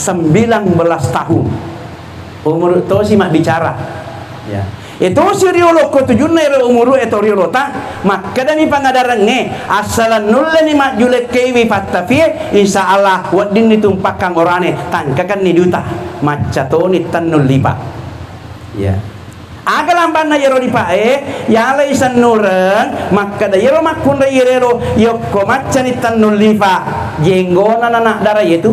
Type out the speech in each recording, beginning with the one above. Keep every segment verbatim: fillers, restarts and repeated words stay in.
sembilan belas tahun. Umuru tosi mabbicara. Ya. Etosi riolo ko tujunna ero umuru eto riolota, makkedani pangadarengnge, assaleng nulleni majjulekkeiwi pattafie, insya Allah weddinni tumpakkang orane, tangkakanni duta, macca toni tennullipa. Ya. Aga lambanna iyaro lipae, yalai sennureng, makkeda iyaro makkunrai iyarero, yokko maccani tennullipa, jenggona nanaddara iyetu.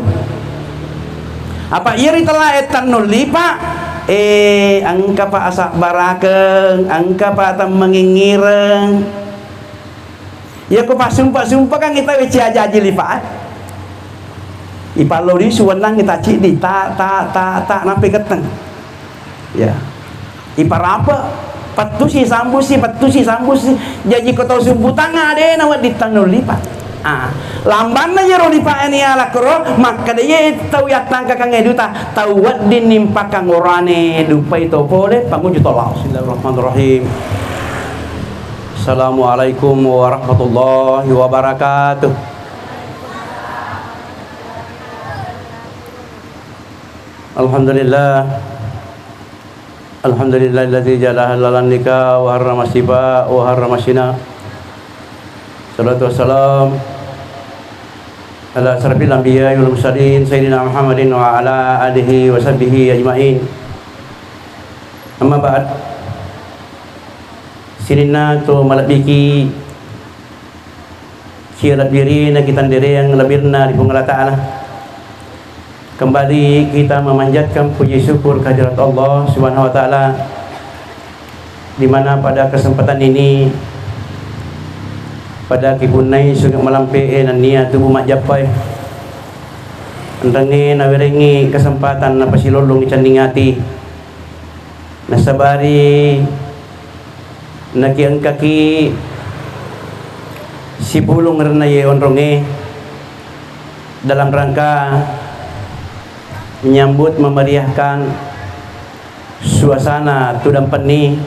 Apa iyari tellae tennullipa, eh, engkapa asabbarakeng, engkapa temmengengngireng. Iyako passumpa-sumpakang ita wecce aja-aji lipa. Ipallo lisu wennang ita ciddi, ta, ta, ta, ta, nampe ketteng. Ya. Iparape, pettusi sambusi, pettusi sambusi. Jaji ko tau sumputang adena wedding tennullipa. Ah, lambanna iyaro lipa nia lakkoro, makkeda iye tau yattangkakangnge duta, tau wedding nimpakkang orane dupai to pole, panguju tolao. Bismillahirrahmanirrahim. Assalamualaikum warahmatullahi wabarakatuh. Alhamdulillah. Alhamdulillahilladzi ja'ala halalan nikah wa harrama siba wa harrama zina. Salatu wassalam ala asyrafil anbiya wal mursalin sayyidina Muhammadin wa ala alihi wa sahbihi ajma'in. Amma ba'd. Sininna to malebbiki sia lebbirina kita ndereang lebbirna ri Puang Allah Ta'ala. Kembali kita memanjatkan puji syukur kehadirat Allah Subhanahu wa Ta'ala, di mana pada kesempatan ini, pada kipunnai sunge malampe e nennia tubu majjappai, enrengnge nawerengngi kesempatan napasilollongi cenning ati, nasabari nakiengkaki sipulung renna ye onrongnge dalam rangka menyambut memeriahkan suasana tudang penni,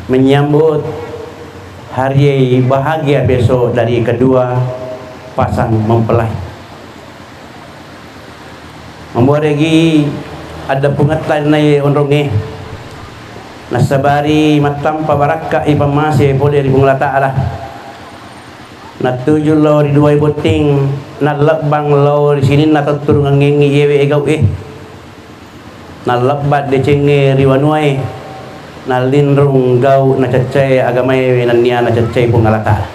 menyambut hari bahagia besok dari kedua pasang mempelai. Membuaregi addeppungetta naye onrongnge, nassabari mattampa barakka i pammase pole ri Puang Allah Ta'ala. Nattuju lao ri duai botting, nallebbang lao ri sininna tetturungengngi yewe e gau e. Nallebbang decengnge ri wanuae, nallinrung gau nacaccae agamae nennia nacaccae Puang Allah Ta'ala.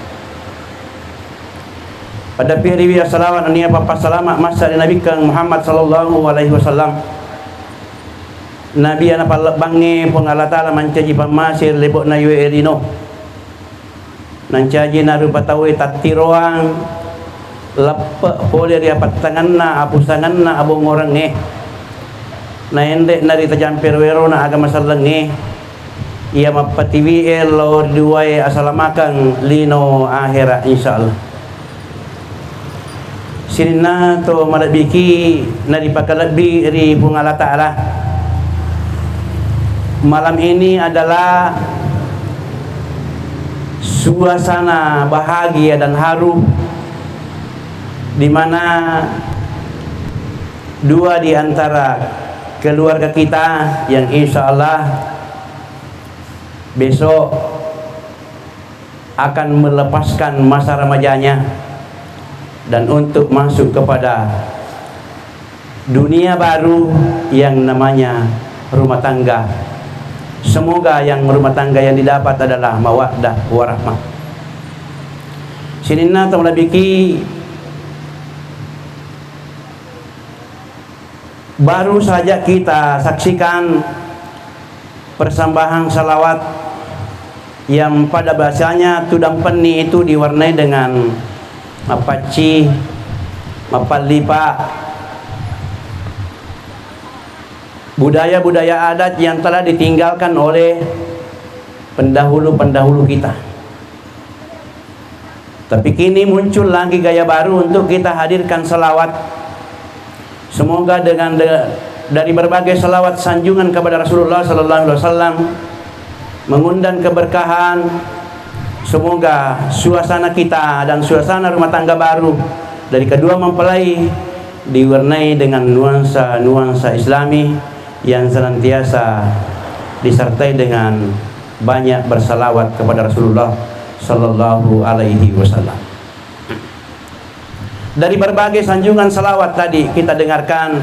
Pada piariwi assalawat nennia pappassalama massa ri Nabikkang Muhammad sallallahu alaihi wasallam. Nabi ana pallebbangnge Puang Allah Ta'ala mancaji pammase ri lebo'na yuwe e lino. Nancaji narupa tauwe tattiroang leppe pole ri apattangenna, apusangenna, abongorengnge. Naenre nari tajampero werona agama sellengnge. Iya mappatiwi e lao ri duae asalamakeng lino ahera, insyaallah. Sininna to malebbiki naripakalebbi ri Puang Allah Ta'ala. Malam ini adalah suasana bahagia dan haru di mana dua di antara keluarga kita yang insya Allah besok akan melepaskan masa remajanya dan untuk masuk kepada dunia baru yang namanya rumah tangga. Semoga yang rumah tangga yang didapat adalah mawaddah warahmah. Sininna to malebbiki, baru saja kita saksikan persembahan salawat yang pada bahasanya tudang penni itu diwarnai dengan mapacci, mapallipa, budaya-budaya adat yang telah ditinggalkan oleh pendahulu-pendahulu kita. Tapi kini muncul lagi gaya baru untuk kita hadirkan salawat. Semoga dengan de-, dari berbagai salawat sanjungan kepada Rasulullah sallallahu alaihi wasallam mengundang keberkahan. Semoga suasana kita dan suasana rumah tangga baru Dari kedua mempelai diwarnai dengan nuansa-nuansa Islami yang senantiasa disertai dengan banyak bersalawat kepada Rasulullah sallallahu alaihi wasallam. Dari berbagai sanjungan salawat tadi kita dengarkan,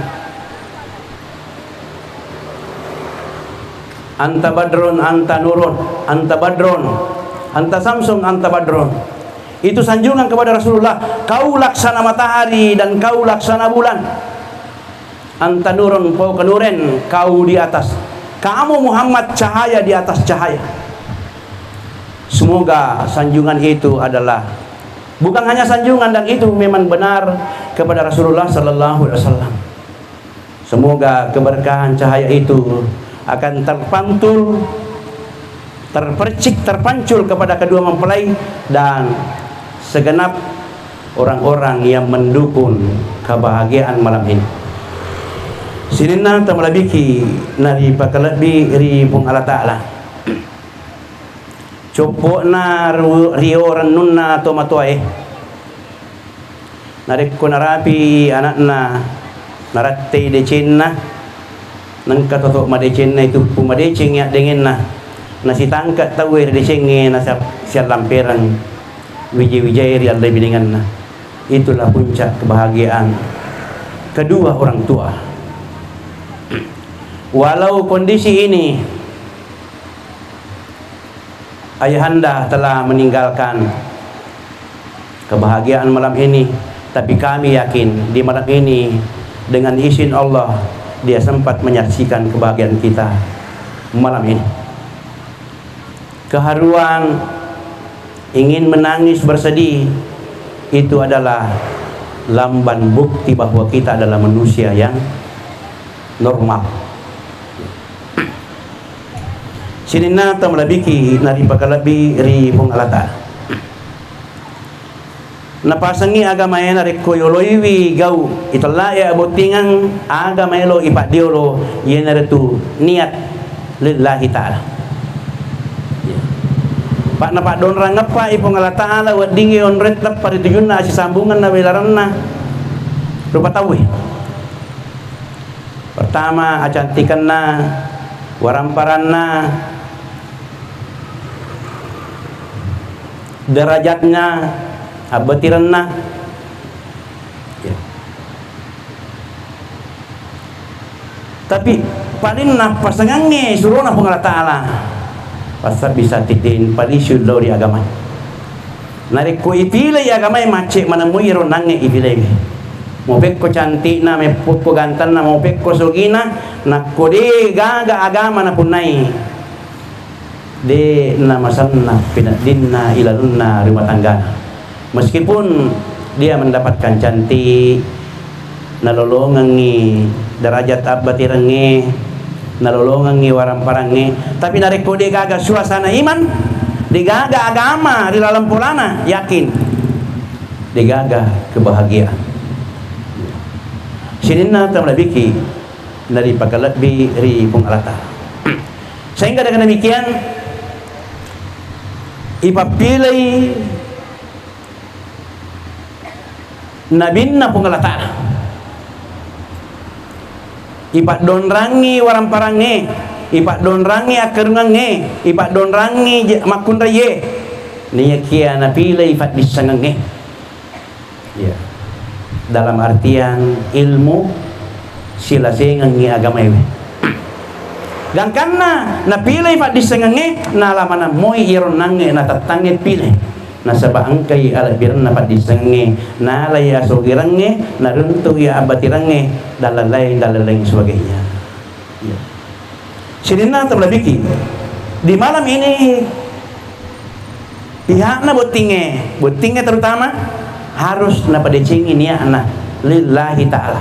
"Anta badrun, anta nurun, anta badrun, anta samsun, anta badrun." Itu sanjungan kepada Rasulullah, "Kau laksana matahari dan kau laksana bulan." "Anta nurun fauqa nurin," kau di atas. Kamu Muhammad cahaya di atas cahaya. Semoga sanjungan itu adalah bukan hanya sanjungan, dan itu memang benar kepada Rasulullah sallallahu alaihi wasallam. Semoga keberkahan cahaya itu akan terpantul, terpercik, terpancul kepada kedua mempelai dan segenap orang-orang yang mendukung kebahagiaan malam ini. Sininna tamalebiki naripakalebbi ri Puang Allah Ta'ala. Coppo'na ru-, rio rennunna tomatoae. Narekko narapi ana'na, narattei decenna, nengka toto madecenna ituppu madeceng yaddengenna, nasitangka tauwe ri decengnge, nasa-, siallampereng wija-wijae ri allebinengenna. Itulah puncak kebahagiaan kedua orang tua. Walau kondisi ini ayahanda telah meninggalkan kebahagiaan malam ini, tapi kami yakin di malam ini, dengan izin Allah, dia sempat menyaksikan kebahagiaan kita malam ini. Keharuan, ingin menangis, bersedih, itu adalah lamban bukti bahwa kita adalah manusia yang normal. Sininna tamalebiki naripakalebbi ri Puang Allah Ta'ala. Napasengngi agamae narekko yoloiwi gau, itellae abottingeng, aga maelo ipaddiolo, iyanaritu niat lillahi ta'ala. Pa napaddonrangeppa i Puang Allah Ta'ala weddingngi onretta paritujunna asisambungenna welarenna rupa tauwe. Pertama, acantikenna, waramparanna, derajatna, abbatirenna. Ya. Tapi paling nappasengangnge surona Puang Allah Ta'ala, passabbisa tiddin, paling siullo ri agama. Narekko ipilei agamae, macce manemmu iro nangnge ipilei. Mopekko cantikna, mepokko gantenna, mopekko sogina, nakko de gaga agama napunnai, de namasenna peneddinna ilalunna rumah tanggana. Meskipun dia mendapatkan cantik, nalolongengngi derajat abbatirengnge, nalolongengngi waramparangnge, tapi narekko degaga suasana iman, degaga agama ri laleng polana, yakin degaga kebahagiaan. Sininna tamalebiki naripakalebbi ri Puang Allah Ta'ala. Sehingga dengan demikian, ipappilei nabinna Puang Allah Ta'ala. Ipaddonrangngi waramparangnge, ipaddonrangngi akkarungangnge, ipaddonrangngi je-, makkunraie. Naiyakia napilei faddissengengnge. Iya. Dalam artian ilmu silasengengngi agamaewe. Gangkanna napilei faddissengengnge, nala manammoi iyaro onnangnge natettangnge pile. Nasaba engkai alebbirenna faddissengengnge, nalai asogirengnge, naruntu'i abbatirengnge, dan lain-lain, dan lain-lain sebagainya. Iya. Sininna tamalebiki, di malam ini pihakna bottingnge, bottingnge terutama harus napadecengi niatna lillahi ta'ala.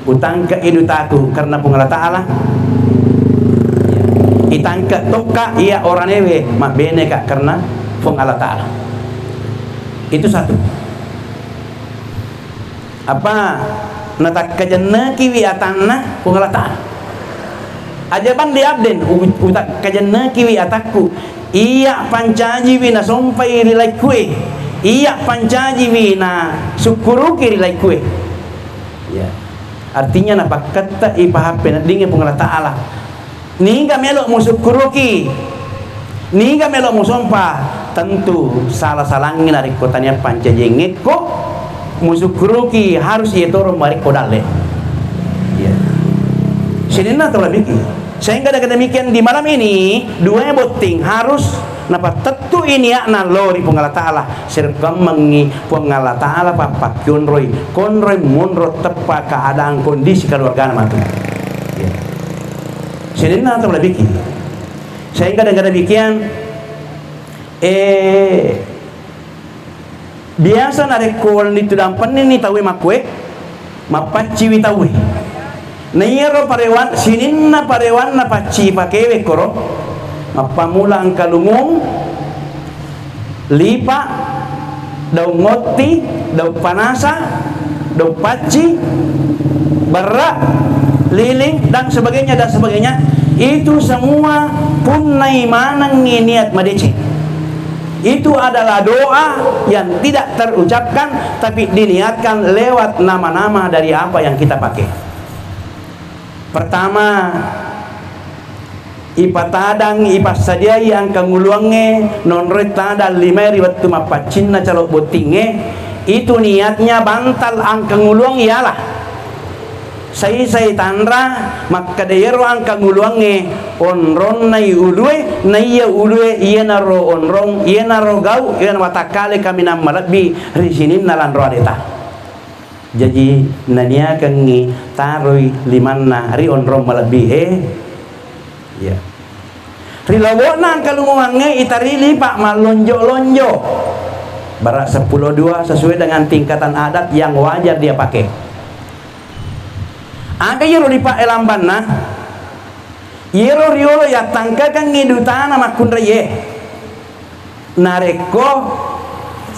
Utangke idutaku karena Puang Allah Ta'ala. Iya. Itangke tokka iya oranewe mabbeneka karena Puang Allah Ta'ala. Itu satu. Apa natakkajennekiwi atanna Puang Allah Ta'ala. Aja bang di abden, u-, utakkajennekiwi atakku. Iya pancajiwi nasompai ri laikkue. Iya pancajiwi na sukkuruki ri laikue. Ya. Artinya napakkette'i pahappe neddingnge Puang Allah Ta'ala. Niga melo musukkuruki? Niga melo musompa? Tentu sala-salangngi narekko tania pancajiengngekko musukkuruki, harus iye toro marekko dalle. Ya. Sininna tau labiki. Sehingga dengan demikian di malam ini, dua botting harus napattettu'i niatna lao ri Puang Allah Ta'ala. Serekkammengngi Puang Allah Ta'ala pappakionroi, konroi monro teppa keadaan kondisi keluargana matu. Ya. Sininna tau labiki. Sehingga dengan demikian, eh, biasa narekko wenni tudang penninni tauwe makkue, mappacciwi tauwe. Na iyaro parewan-, sininna parewanna pacci ipakewe koro, mappamula engka lungung, lipa, daung otti, daung panasa, daung pacci, berra, liling, dan sebagainya, dan sebagainya. Itu semua punnai manengngi niat madeceng. Itu adalah doa yang tidak terucapkan, tapi diniatkan lewat nama-nama dari apa yang kita pakai. Pertama, ipatadang, ipassadiai angkanguluangnge, nonroi tadang limae ri wettu mappaccinna calo bottingnge, itu niatnya bantal angkanguluang ialah. Saisai tanra, makkeda iyaro angkanguluangnge, onronnai ulue, naiya ulue iyanaro onrong, iyanaro gau, iyanaro watakkale kaminang malebbi ri sininna lanro adeta. Jaji, naniakengngi taroi limanna ri onrong malebbi e. Iya. Ri labo'na angkalunguangnge itari lipa mallonjo-lonjo. Bara seppulo dua sesuai dengan tingkatan adat yang wajar dia pakai. Aga iyaro lipa e lambanna? Iyaro riolo yattangkakengngi dutana makkunraie. Narekko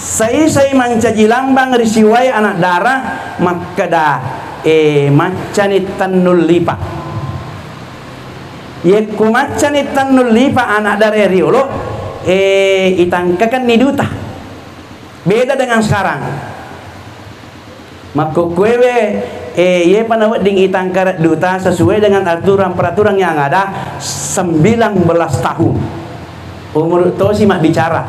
saisai mancaji lambang risiwae anak dara, makkeda, eh, maccani tennul lipa. Yekko maccani tennul lipa anak dara riolo, eh, itangkakenni duta. Beda dengan sekarang. Makkukkuewe, eh, iyepa nawedding itangkara duta sesuai dengan aturan peraturan yang ada, sembilan belas tahun. Umuru tosi mabbicara.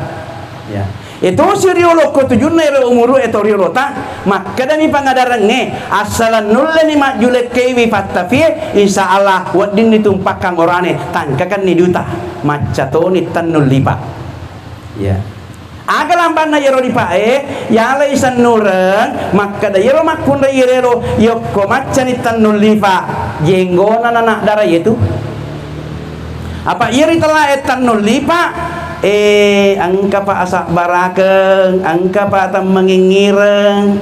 Ya. Etosi riolo ko tujunna ero umuru eto riolota, makkedani pangadarengnge, assalang nulleni majjulekkeiwi pattafie, insya Allah weddinni tumpakkang orane, tangkakanni duta, macca toni tennul lipa. Ya. Aga lambanna iyaro lipa e, yalai sennureng, makkeda iyaro makkunrai relo, yokko maccani tennul lipa, jenggona nanak dara yetu. Apa iya ritella e tennul lipa, eh, engkapa asabbarakeng, engkapa temmengengngireng.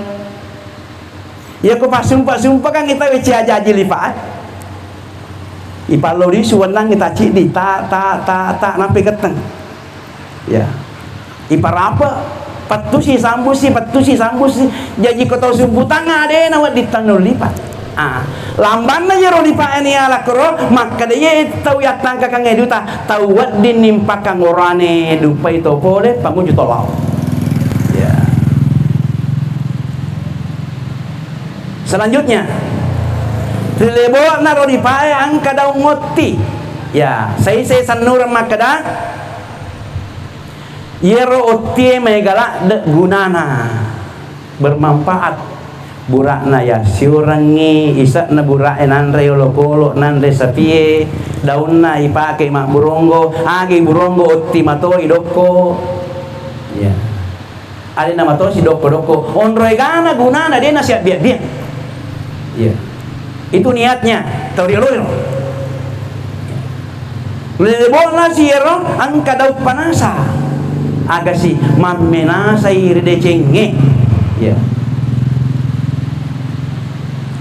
Iyako passumpa-sumpakang itawe ciaji-aji lipa e. Ipallo lisu wennang ita ciddi, ta, ta, ta, ta, nampe getteng. Ya. Iparape, pettusi, sambusi, pettusi, sambusi. Jaji ko tau sumputang adena wedding tennul lipa. Ah, lambanna iyaro lipa e niala koro, makkeda iye tau yattangkakangnge duta, tau wedding nimpakang orane dupai to pole, panguju to lao. Ya. Selanjutnya, ri lebo'na ro lipa e engka daung otti. Ya, saisai sennureng makkeda, iyaro ottie maega ladde gunana, bermanfaat. Bura'na yassiurengngi, ise'na bura'e nanre olokolo, nanre sapie, daunna ipake mabburonggo, agi buronggo otti matoi dokko. Ya. Alena matosi dokko-dokko. Onro egana gunana de nasiabbiang-biang. Iya. Itu niatnya. Tau riolo-riolo. Lebo'na si ero engka daung panasa. Agasi mammenasai ri decengnge. Iya.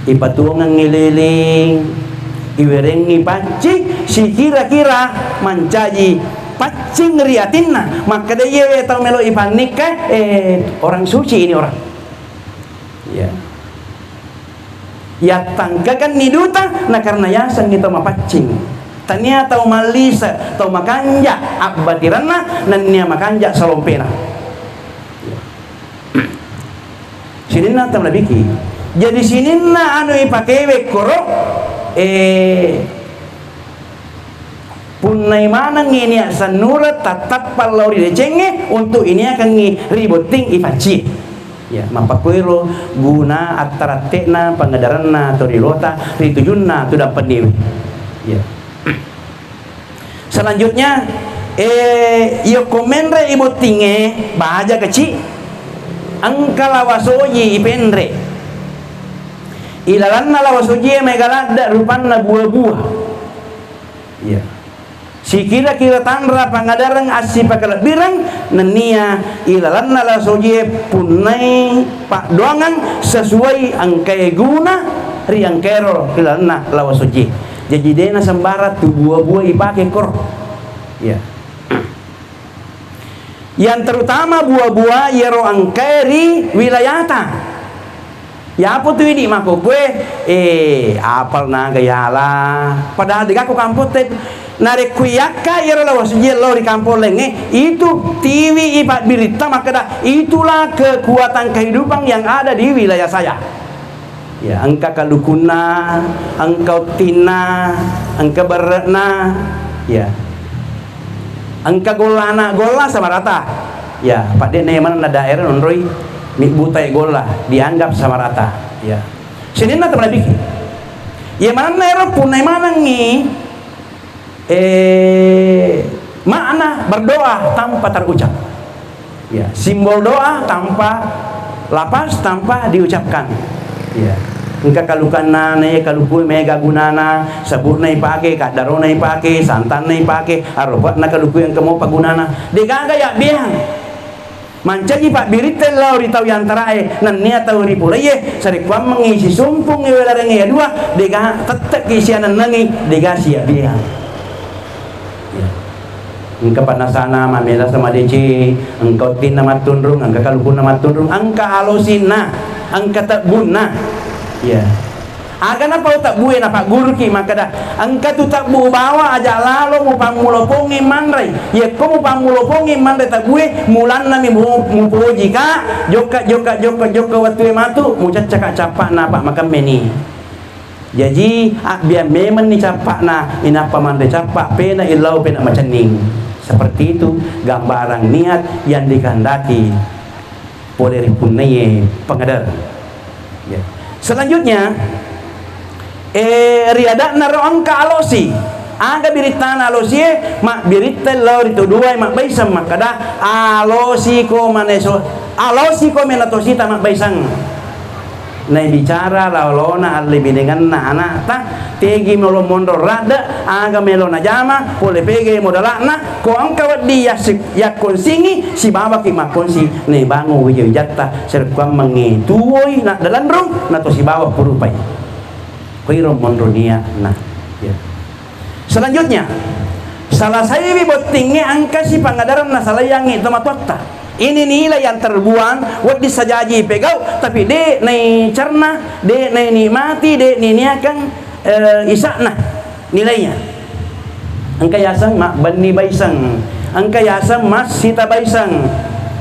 Ipatuongengngi liling, iwerengngi paccing, sikira-kira mancaji paccing ri atinna, makkeda iyewe tau melo ipannikka, eh, orang suci ini orang. Ya. Yattangkakanni duta, na karena yasengngi tau mapaccing. Tania tau mallise, tau makanja abbatirenna, nennia makanja salompena. Ya. Sininna tau nabiki. Jadi sininna anu ipakewe koro, eh, punnai manengngi nia sennureng tattappa lao ri decengnge untuk iniakengngi ri botting ipanci. Ya, mappakuero guna attaratte'na pangaderenna to rilota ri tujunna tudang penniwi. Ya. Selanjutnya, eh, yokko menre i bottingnge, baja keci, engka lawasoji ipenre. Ilalanna lawasojie mega ladde rupanna buah-buah. Iya. Sikira-kira tanra pangadareng assipakalebbireng nennia ilalanna lawasojie punnai paddoangeng sesuai engkae guna ri engkaero ilalanna lawasojie. Jaji dena sembarang tu buah-buah ipake koro. Ya. Yang terutama buah-buah iyaro engkae ri wilayata. Yapo tu idi makkokkoe, eh, apal naga yala. Padahal degako kampotte. Narekko iyakka iyaro lawasojie lao ri kampong laingnge, itu tiwi i pabbiritta makkeda, itulah kekuatan kehidupan yang ada di wilayah saya. Ya, engka kalukunna, engka ottinna, engka berre'na, ya. Engka gollana, golla sama rata. Ya, padde'na manenna daerah nonroi mibbutai golla, dianggap sama rata. Ya. Sininna teman pikir. Ya, manenna ero punnai manengngi, eh, makna berdoa tanpa terucap. Ya, simbol doa tanpa lafaz, tanpa diucapkan. Ya. Engka kalukanna, ne kaluku mega gunana, sebutna ipake, kaddarona ipake, santanna ipake, aropa'na kaluku engka mopa gunana. Degaga yabbiang. Mancaji pabbiritte lao ri tau yantarae, nennia tau ri puraie, sarekkuammengngi sisumpung welarengnge ya dua, dega tettekki sianennengi, dega siabbiang. Ya. Engka pannasana mamela sama D C, engka ottinna mattunrung, engka kalukunna mattunrung, engka alosinna, engka tebbunna. Ya. Aga napau tebbue napagguruki makkeda, engka tu tebbu bawa aja lalo mupammulopongi manrei. Yekko mupammulopongi manrei tebbue, mulanna mi mu-, mupoji ka, jokka, jokka, jokka, jokka wettue matu, mucaccaka cappa'na apa makemmeni. Jaji, abbiang memenni cappa'na, inappa manre cappa, pena illau, pena macenning. Seperti itu gambaran niat yang dikehendaki pole ri punnaie pangader. Ya. Selanjutnya, eh, ri ada'na ro engka alosi. Aga birittana alosie? Mabbiritta lao ri to duae mabbaiseng makkeda, alosiko maneso, alosiko mena tosita mabbaiseng. Naibicara lalona allebinengenna ana'ta, tegi melo monro radde, aga melo najama, pole pega modala'na, ko engka wedding yassi-, yakkonsingi, sibawaki makkonsi, naibangung wija-wijatta, sarekkuammengnge tuwoi naddalenrung, nato sibawa purupai. Koiro monro niatna. Ya. Selanjutnya, salasaiwi bottingnge engkasi pangadareng nasalaiyangngi tomatoatta. Ini nilai yang terbuang, wedding sajaji pegau, tapi de naicerna, de nainikmati, de niniakeng, eh, isa'na nilainya. Engka yaseng mabbenni baiseng, engka yaseng massita baiseng,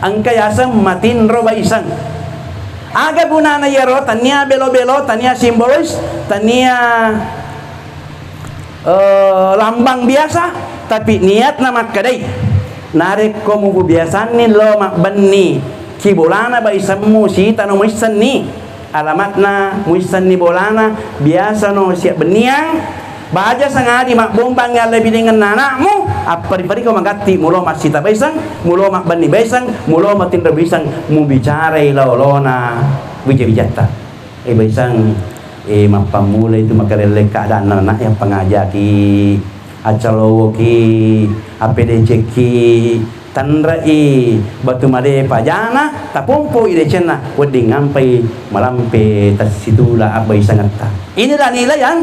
engka yaseng matinro baiseng. Aga gunana iyaro? Tania belo-belo, tania simbolis, tania eh, lambang biasa, tapi niatna makkedai, narekko mubiasanni lo mabbenni ki bolana baisemmu, sitano muissenni alamatna, muissenni bolana, biasano siabbenniang, baja sangadi mabbombangngi allebbirengenna anakmu, appari-pariko magatti mulo massita baiseng, mulo mabbenni baiseng, mulo matinro baiseng, mubicarai lolona wija-wijatta. Eh, baiseng, eh, mappammula itu makarelle keadaanna anak yang pangajaki, accalowoki, appedecekki, tanrei batu made pajana, tapompoi decenna, wedding ngampai malampe tassitula abbaisengetta. Inilah nilai yang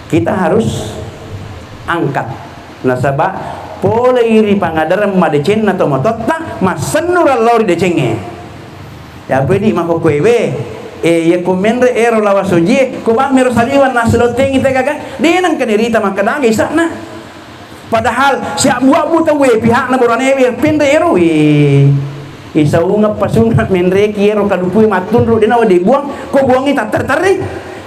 kita harus angkat. Nasaba polei ri pangadareng madecenna tomatoatta, massennurang lao ri decengnge. Yapedi makkokkoewe, eh, yakko menre ero lawa sojie, ko bammero saliweng nasselottengi tegaga, de nengka nerita makkedaga isa'na. Padahal siabbu-abbu tauwe pihakna boranewe penre ero, eh. Isaungeng pasunna menreki iyaro kaluku e mattunru, de nawa de buang, ko buangi tatterre-terre.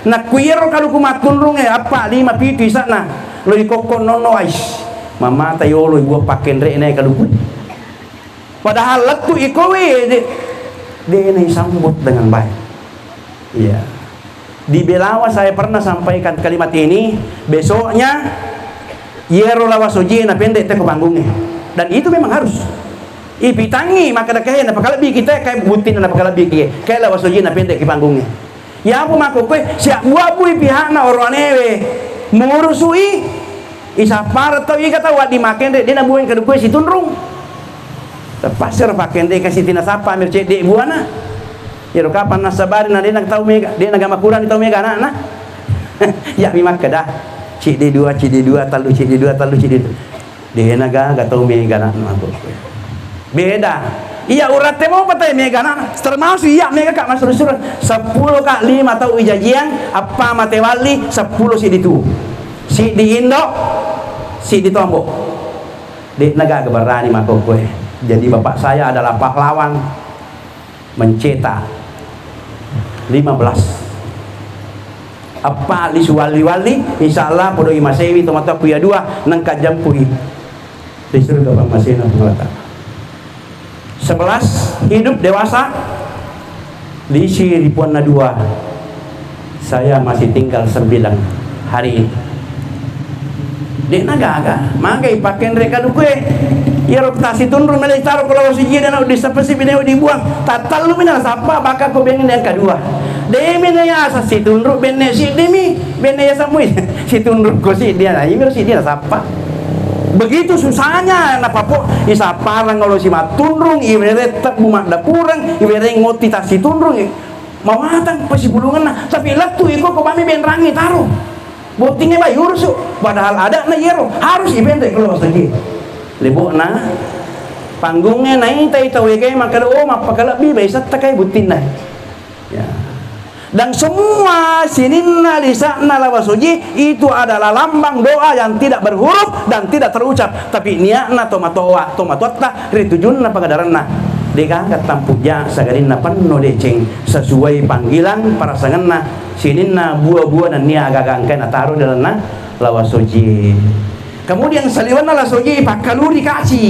Nakku iyaro kaluku mattunrung e, appa, lima, pitu isa'na, lo ikokko nonno, ais, mamata yolo ibuang pakkenre'na e kaluku. Padahal lettu iko we, de, de na isambut dengan baik. Iya. Di Belawa saya pernah sampaikan kalimat ini, besoknya iyaro lawa soji na pendek teko panggungnge. Dan itu memang harus. Ipitangi maka dekahe napakalebbi kita, kayak buttinna napakalebbi ki, kayak lawa soji na pendek ki panggungnge. Yapo makkokkoe siabbu-abbui pihakna oroanewe, murusui, isappara tau iga tau waddi makkenre, de nabuang kaluku e situnrung. Terpaksa ro pakkenre kasi tina sappa mir cedde buana. Iyaro kapang nassabari na de na tau mega, de na gama kurang tau mega anakna. Ya mi makkeda, cedde dua, cedde dua, tallu, cedde dua, tallu, cedde dua. De na gaga tau mega anakna makkokkoe. Beda. Iya, uratte mopa tau mega anakna. Termasuk iya mega ka masuru-suru. Seppulo ka lima tau ijajiang, appa mate walli, seppulo siddi tu. Siddi indo, siddi tombo. De na gaga berani makkokkoe. Jadi bapak saya adalah pahlawan mencetak lima belas. Appa lisu walli-walli, insya Allah podoi masewi tomatoakku iya dua, nengka jempui di surga pammasena Puang Allah Ta'ala. Sebelas hidup dewasa, lisi ripuanna dua, saya masih tinggal sembilan hari ini. De na gaga, magai pakkenre kaluku e. Iyaro tasitunru mele taro ko lawa siji de na uddissapesi bine dibuang. Tattallu mi na sappa baka ko benne yang kedua. De mi na yasa situnru benne siddi mi, benne yasa mui situnru ko siddi na imi siddi na sappa. Begitu susahnya napapo isapparang olo si mattunrung, iwereng tebbu maddapureng, iwereng ngotti tasitunrung. Mawatang pasibulungenna, tapi lettu iko ko bami benrangi taro. Bottingnge bai urusu, padahal ada'na iyaro harus ipenre keluar segi. Lebokna panggungnge naitai tau egae makkeda, "Oh, mappakalebbi bai setta kai buttinna." Ya. Dan semua sininna lisa'na lawa soji itu adalah lambang doa yang tidak berhuruf dan tidak terucap, tapi niatna tomatoa, tomatoatta ri tujunna pangadaranna. Degaga tampuja sagarinna penno deceng sesuai panggilan parasangenna sininna bua-bua nennia agaga engkae nataro di lalenna lawa soji. Kemudian saliwenna lawa soji pakkaluri kaci.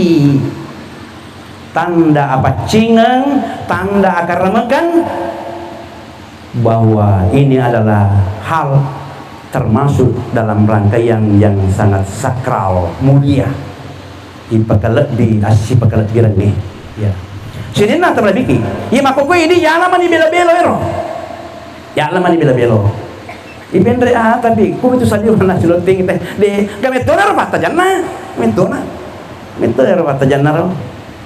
Tanda apaccingeng, tanda akaramekeng, bahwa ini adalah hal termasuk dalam rangkaian yang sangat sakral, mulia. Ipakalebbi, assipakalebbireng ni. Ya. Sininna terlebih ki. Iya makkokkoe idi yala mani bela-belo ero. Yala mani bela-belo. Ipenre ah, tapi ku itu saliu na siloteng teh. De, gamettona ro pattajanna. Mettona. Mettona ro pattajanna ro.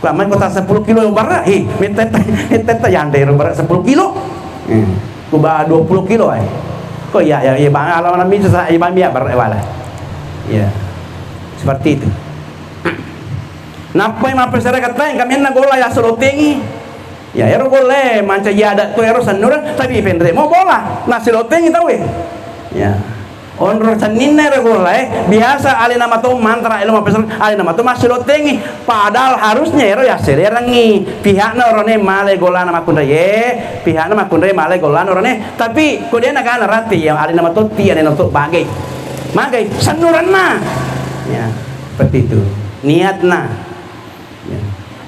Ku amma kota sepuluh kilo barra, hi, mettetta, mettetta yande ro barra sepuluh kilo. Eh, ku ba dua puluh kilo ai. Ko iya, iya, iya, bang, alamanna misa sa, iya, bang, iya, barra wala. Iya. Seperti itu. Nappai mappesere katta engka menna golla yasolotengi. Ya, ero golla e mancaji adat to ero sennureng, tapi penre mo bola, nasilotengi tau e. Ya. Onro senninna ero golla e, biasa alena mato mantara elo mappesere, alena mato masilotengi. Padahal harusnya ero yasererengi. Pihakna orone male gollana makkunrai e, pihakna makkunrai male gollana orone. Tapi ko de nagana rati ya alena matotti, alena to bagai. Magai sennurenna. Ya, seperti itu. Niatna. Ya.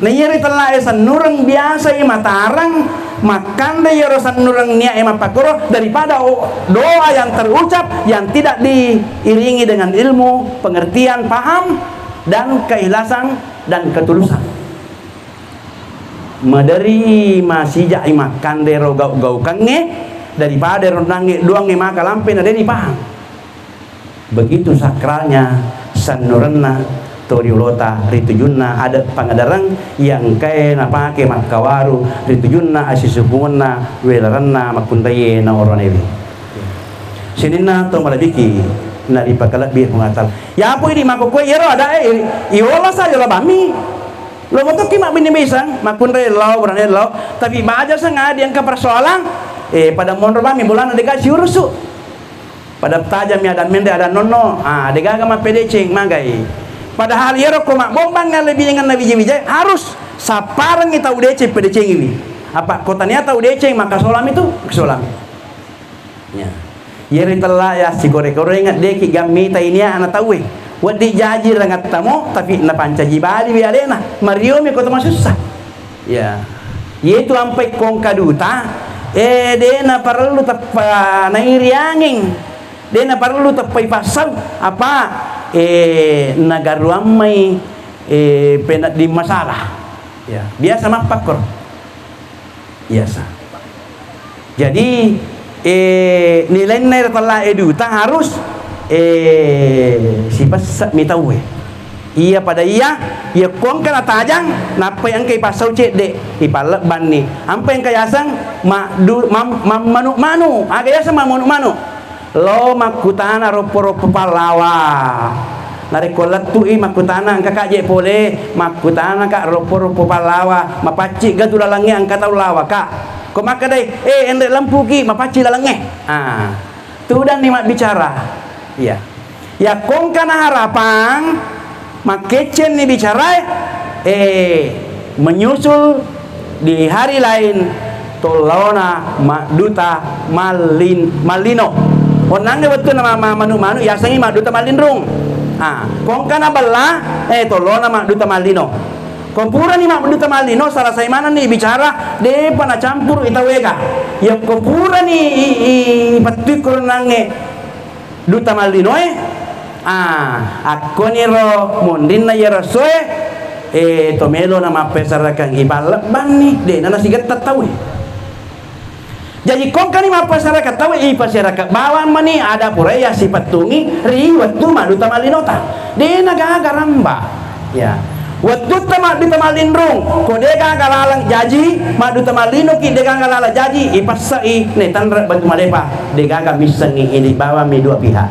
Na iyaro tellae sennureng biasai matarang makkanre iyaro sennureng niae mappakkoro daripada o-, doa yang terucap yang tidak diiringi dengan ilmu, pengertian, paham, dan keikhlasan dan ketulusan. Maderi masijai makkanre ro gau-gaukangnge daripada ro nangnge doangnge maka lampe na de dipaham. Begitu sakralnya sennurenna to riolota ri tujunna adat pangadareng iya engkae napake makkawaru ri tujunna assisupungenna welarenna makkunraie na oronewe. Sininna to malebiki naripakalebbi Puang Allah Ta'ala. Yapo idi makkokkoe iyaro adae i-, iola sa iola bammi. Lo motokki mabbini bisang makkunrai lao, burane lao, tapi baja sengadi engka persoalan, eh, pada monro bammi bolana dega siurusu. Pada tajammi ada menre ada nonno, ah, degaga mappedeceng magai. Padahal iyaro ko mabbombang lebbi dengan nabi wija-wija harus Sapparengngi tau deceng, pedecengiwi. Apa ko tania tau deceng, maka solami tu, solami. Ya. Yeri tella ya sikore-korengeng deki gammita inia ana tauwe. Weddi jaji rangattamo, tapi napancaji baliwi alena. Mariomi ko to masussa. Ya. Yetu ampai kongka duta, eh, de naparellu teppa nairi anging. De naparellu teppai passau. Apa? Eh, nagaruammai, eh, penedding masalah. Ya, biasa mappakkoro. Biasa. Jadi, eh, nilainna ero tella e duta harus, eh, sipesse'mi tauwe. Iya pada iya, iya kongka natajang, nappai engka ipassau cedde, ipallebbanni. Ampai engka yaseng maddu-, mam-, mammanu-manu. Aga yaseng mammanu-manu? Lao makkutana roppo-roppo pallawa. Narekko lettu'i makkutana, "Engkaka je pole?" Makkutanaka roppo-roppo pallawa, "Mapacci gatu lalengnge engka tau lawaka?" Ko makkedai, "Eh, enre lempuki, mapacci lalengnge." Ah, tudanni mabbicara. Iya. Yakkongka naharapang, makkeccenni bicarae, eh, menyusul di hari lain, tollaona madduta mallin-, mallino. Onnangnge wettunna ma-, ma-, manu-manu, yasengngi madduta mallinrung. Ah, kongka nabella, eh, tollaona madduta mallino. Ko purani madduta mallino, salasai manenni bicara, depa nacampuru i tau ega. Yakko purani i, i, ipettui ko onnangnge, duta mallinoe, ah, akkoniro monrinna iyaro essoe, eh, to melo na mappasarakang ipallebbanni, de'na nasigetta tauwe. Jaji, kongkani mappasarakang tauwe, ipasaraka bawang mani ada pura yassipettungi ri wettu madduta mallinota. De'na gaga ramba. Ya. Wettutta madduta mallinrung, ko degaga laleng jaji, madduta mallinoki degaga laleng jaji, ipassa'i netanre batu malepa, degaga missengngi idi bawammi dua pihak.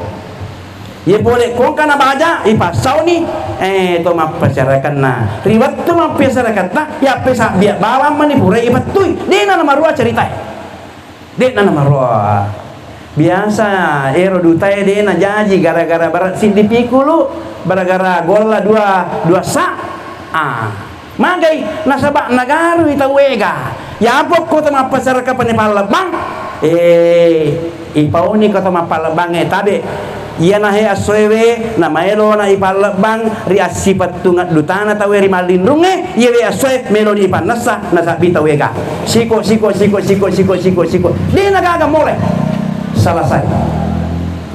Ye pole kongka nabaja, ipassauni, eh, to mappasarakanna. Ri wettu mappasarakatta, yappesabbiang bawang mani pura ipettui. De'na namarua ceritae. De'na namarua. Biasa ero dutae de'na jaji gara-gara bara siddi pikulu, gara-gara golla dua, dua sa. Ah, magai nasaba nagarui tau ega. Yapo ko to mappasaraka pani pallebbang, eh, ipauni ko to mappallebbang e tabe. Iyanahe essoewe namaelona ipallebbang ri assipettungeddutana tauwe ri mallinrungnge, iyewe essoe meloni ipannessa nasabbi tau ega. Siko, siko, siko, siko, siko, siko, siko. De'na gaga mole. Selesai.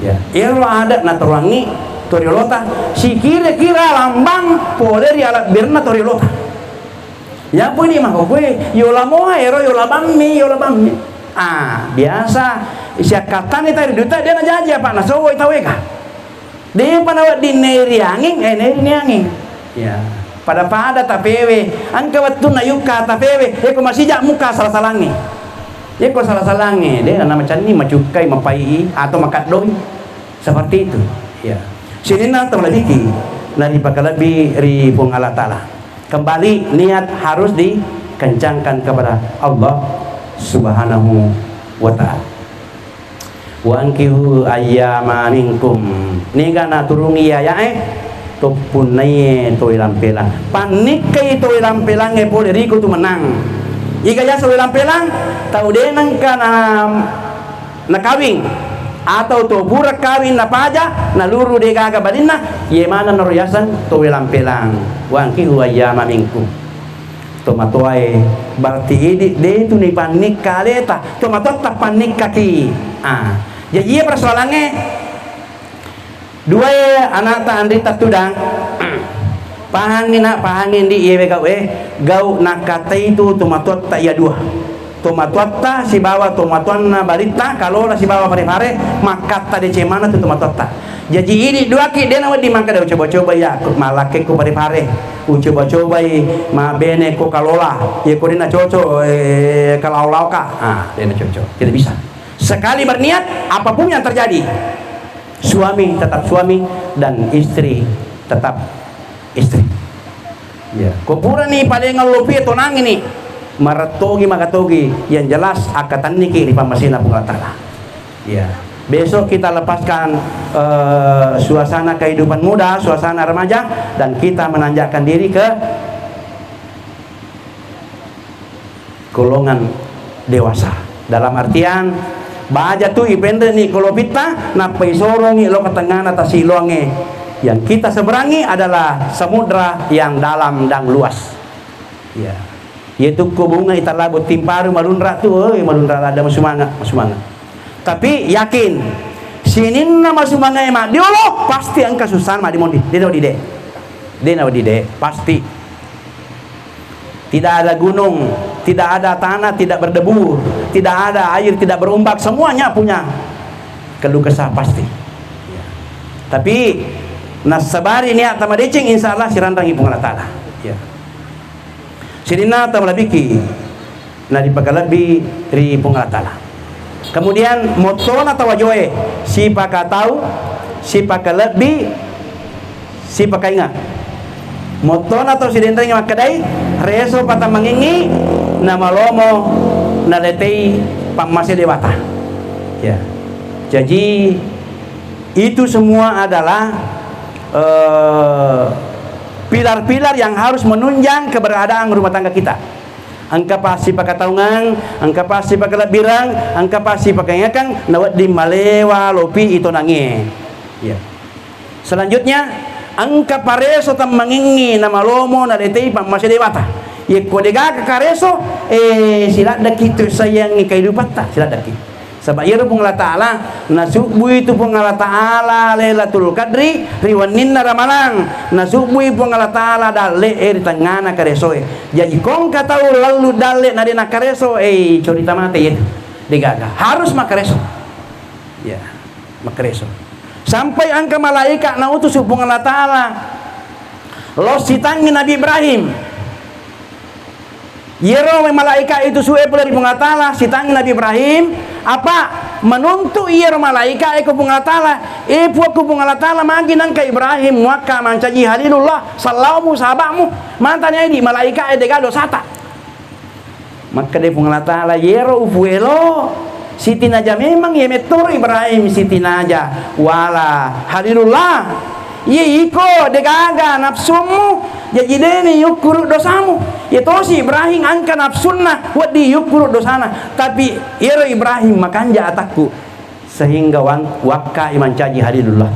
Ya, ero ada naturuangngi toriolota. Sikira-kira lambang pole ri alebbirna toriolota. Yapuni makkokkoe, yola moa ero, yola bammi, yola bammi. Ah, biasa siakkattani tau ri duta, de'na jaji apa nasowoi tau ega. De'pa nawedding nairi anging, eh, nairi ni anging. Ya, pada-pada tapewe, engka wettunna yukka tapewe, eh, ko masija muka sala-salangnge. Ye ko sala-salangnge, de'na namacenning, macukkai, mapai'i, atau makaddoi. Seperti itu. Ya. Sininna tau malebiki, naripakalebbi ri Puang Allah Ta'ala. Kembali, niat harus dikencangkan kepada Allah Subhanahu wa Ta'ala. "Wa ankihu ayyama minkum." Niga naturungi ayae, toppunnaiye to welampelang. Pannikkai to welampelangnge pole riku tu menang. Iga yaseng welampelang, tau de nengka na nakawing atau to pura kawing napaja, naluru degaga balinna, ye maneng naro yaseng to welampelang. "Wa ankihu ayyama minkum." Tomatoae, berarti idi de tu nipannikka aleta, tomatoatta pannikkaki. Ah, jaji iye persoalangnge, duae anakta anritta tudang, pahangngi nak, pahangngi ndi, iyewe gau e, gau nakkatai tu tomatoatta iya dua. Tomatoatta sibawa tomatoanna balitta, kalola sibawa pare-pare, makkatta deceng maneng tu tomatoatta. Jaji, idi duaki de nawedding makkeda, "Ucoba-coba iya, ku-, malakkekku pare-pare. Ucoba-cobai mabbene ko kalola. Iya ko de nacocok, eh, kalau-, laoka." Ah, de nacocok. Tidak bisa. Sekali berniat, apapun yang terjadi, suami tetap suami dan istri tetap istri. Ya, ko purani palengeng lopi tonangini, marettogi magatogi, yang jelas akkatanniki ri pammasena Puang Allah Ta'ala. Ya, besok kita lepaskan, eh, suasana kehidupan muda, suasana remaja, dan kita menanjakkan diri ke golongan dewasa. Dalam artian, baja tu ipenreni kolopitta, nappa isorongi lo ke tengngana tasiloangnge. Yang kita seberangi adalah samudra yang dalam dan luas. Ya. Iya tu ko bunga itala botting paru malunra tu, oi, malunra ladde, masumanga, masumanga. Tapi yakin, sininna masumangae maddiolo, pasti engka susana maddi mondi. De' nawedding de'. De' nawedding de', pasti. Tidak ada gunung, tidak ada tanah tidak berdebu, tidak ada air tidak berombak, semuanya punya keluh kesah pasti. Tapi nassabari niatta madeceng, insya Allah siranrangi Puang Allah Ta'ala. Ya. Sininna tau malebbiki naripakalebbi ri Puang Allah Ta'ala. Kemudian mottona tau ajoe, sipakatau, sipakalebbi, sipakainga. Mottona tau sidenrengnge makkedai, reso patammangengngi namalomo naletei pammase dewata. Ya. Jaji itu semua adalah, eh, pilar-pilar yang harus menunjang keberadaan rumah tangga kita. Engka passipakataungeng, engka passipakalebbireng, engka passipakaingekeng, nawedding malewa lopi itonangie. Ya. Selanjutnya, engka pareso tammangengngi namalomo naletei pammase dewata. Yekko degaga kareso, eh, siladdeki tu sayangi kehidupatta, siladdeki. Saba' iyaro Puang Allah Ta'ala, nasubbui tu Puang Allah Ta'ala Lailatul Qadri ri wenninna Ramalang, nasubbui Puang Allah Ta'ala dalle'e ri tengngana karesoe. Jaji, ko engka tau lallu dalle' na de' nakkareso, eh, corita mate iye. Degaga. Harus makkareso. Ya, makkareso. Sampai engka malaika' nautusu Puang Allah Ta'ala lo sitangngi Nabi Ibrahim. Iyaro malaika' itusu'e pole ri Puang Allah Ta'ala, sitangngi Nabi Ibrahim, apa menuntut iyaro malaika' e ko Puang Allah Ta'ala, "E Puakku Puang Allah Ta'ala, magi nengka Ibrahim muakka mancaji Halilullah, sallaomu, sahaba'mu?" Mantani idi' malaika' e, de'ga dosata. Makkeda Puang Allah Ta'ala, "Iyaro upuelo, sitinaja memang iye mettoro Ibrahim, sitinaja wala Halilullah. Iye iko de'gaga nafsummu, jaji de'ni yukkuru dosamu. Iye tosi Ibrahim engka nafsunna, wedding yukkuru dosana. Tapi iyaro Ibrahim makanja atakku, sehingga wang-, wakkai mancaji Halilullah."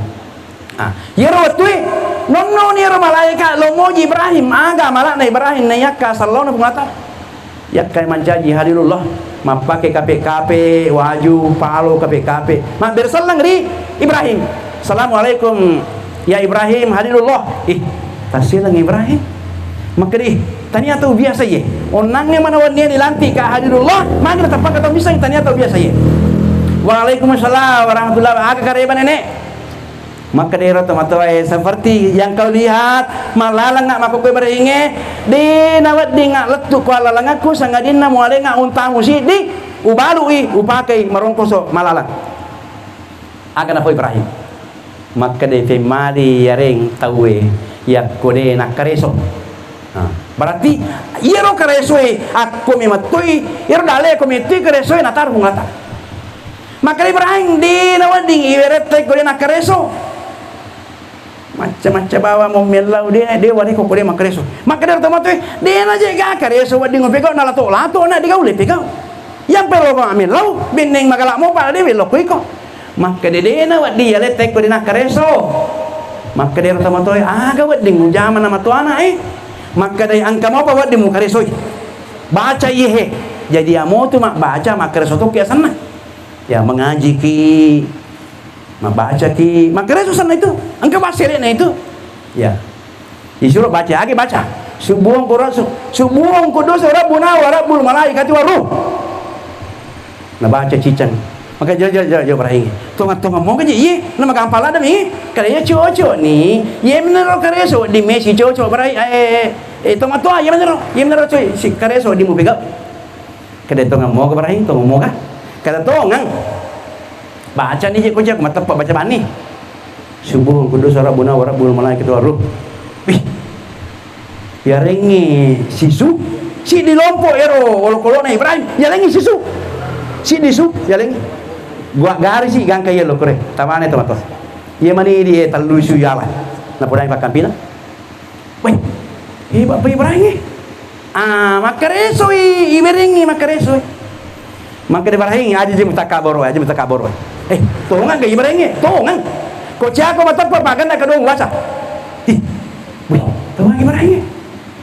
Ah, iyaro wettue, nonnoni iyaro malaika' lo moji Ibrahim, aga mala'na Ibrahim naiyakka sallaona Puang Allah Ta'ala. Yakkai mancaji Halilullah, mappake kape-kape, waju, palo, kape-kape. Mabbere selleng ri Ibrahim. "Assalamualaikum, ya Ibrahim, Halilullah." Ih, tasseleng Ibrahim. Makkeda, "Ih, tania tau biasa iye. Onnangnge manawennie dilantik ka Halilullah, magi nateppaka tau miseng, tania tau biasa iye." "Waalaikumsalam warahmatullahi wabarakatuh. Aga kareba, Nenek?" Makkeda ero tomatoae, "Seperti yang kau lihat, mallalengnga makkokkoe Ibrahingnge, de' naweddingnga lettu ko allalengakku, sangadinna mualengnga untamu siddi, ubalu'i, upakei marongkoso mallalang. Aga napau Ibrahim?" Makkeda, "Femmali yareng tauwe yakko de' nakkareso." Nah, berarti iyaro karesoe akko memettoi, iyaro dale akko mettoi karesoe nataro Puang Allah Ta'ala. Makkeda Ibrahim, "De' nawedding iwerette ko de' nakkareso." Macca-macca bawang mo mellau, de', de' wareko ko de' makkareso. Makkeda tomatoe, "De' naje ga kareso wedding upegau, nalato-lato na de' gaule pegau. Yang perlu ko mellau, benneng magala mopa de' wello ko iko." Makkeda, "De' nawedding yalette ko de' nakkareso." Makkeda ero tomatoe, "Aga wedding ujama na matoana e?" Makkeda, "Engka mopa wedding mukaresoi. Baca iyehe. Jadi amotu mabbaca, makkareso tokki asenna. Ya, mengajiki, mabbacaki, makkareso asenna itu. Engka bassere'na itu." Ya. Disuruh baca, agi baca. "Subbuhung ku rasu-, subbuhung kudusu Rabbuna wa Rabbul malaikati wa ruh." Nabaca ciceng. Maka jo, jo, jo, jo, Ibrahim. Tonga-tonga moga je, iye, nama gampang ladde mi. Kada iye cocok ni. Iye menero kareso di mesi cocok, Ibrahim. Eh, eh, eh, tonga-tonga, iye menero, iye menero coy, si kareso di mu pegau. Kada tongeng moga, Ibrahim, tongeng moga. Kada tongeng. Baca ni je ko je, mateppe baca bani. "Subbuhun kudusu Rabbuna wa Rabbul malaikati wa ruh." Wih. Yarengnge sisu, siddi lompo ero olokolo'na Ibrahim, yalengngi sisu. Siddi su, yalengngi. Gua gari si gangka yello kore, tamane to mato. Iye mani di tellu su yala. Napodai pakkampina. Weh, hebat pa Ibrahim e. Ah, makkaresoi, iwerengngi makkaresoi. Makkeda Ibrahim, "Aja je mutakabboro, aja mutakabboro." Eh, tongeng ga Ibrahim e? Tongeng. Ko ciako mateppa, paganna kedong baca. Ih, wih, tongeng Ibrahim e.